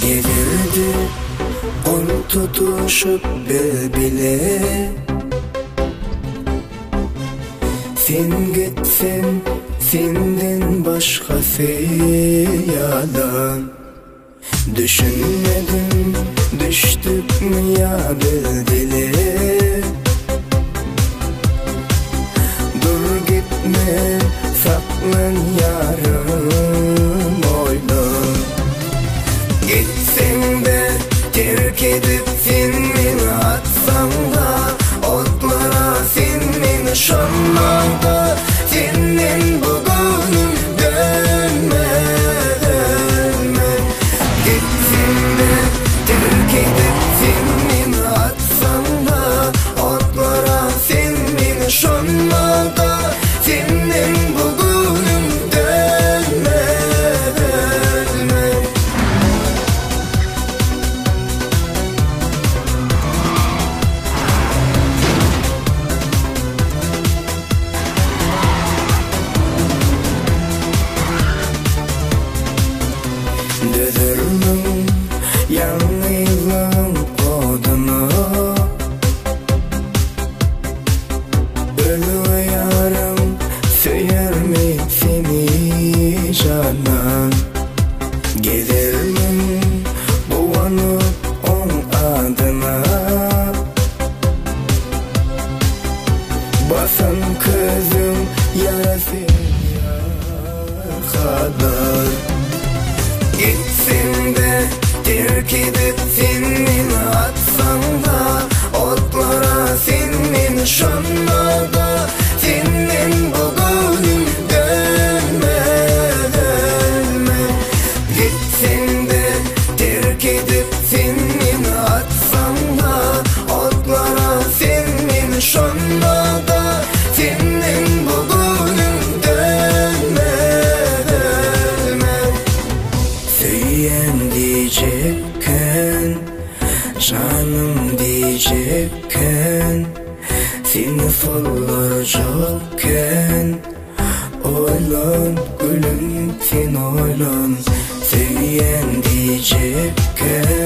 Gezerdi gol tutuşup biz bile. Sen gitseň senden başgasy ýalan. Düşünmedim düşdükmi ýa biz dile. Dur gitme saklan ýarym oýlan. Gitseň-de terk edip sen meni atsaň-da otlara sen meni şonda-da senden bu göwnüm dönmez ölme. Gitseň-de terk edip sen meni atsaň-da otlara sen meni şonda-da senden bu göwnüm dönmez ölme. Dözermiň ýalňyzlygyň oduna? Ölüge ýaryň söýermi seni janan? Gezermiň guwanyp oň adyna? Basan közüň ýarasy ýar kadar. Gitseň-de terk edip sen meni atsaň-da otlara sen meni şonda-da senden bu göwnüm dönmez ölme. Gitseň-de terk edip sen meni atsaň-da otlara sen meni şonda-da senden bu göwnüm dönmez ölme. Söýýän diýjekken, janym diýjekken, seni sollarjakken, oýlan gülüm sen oýlan. Söýýän diýjekken.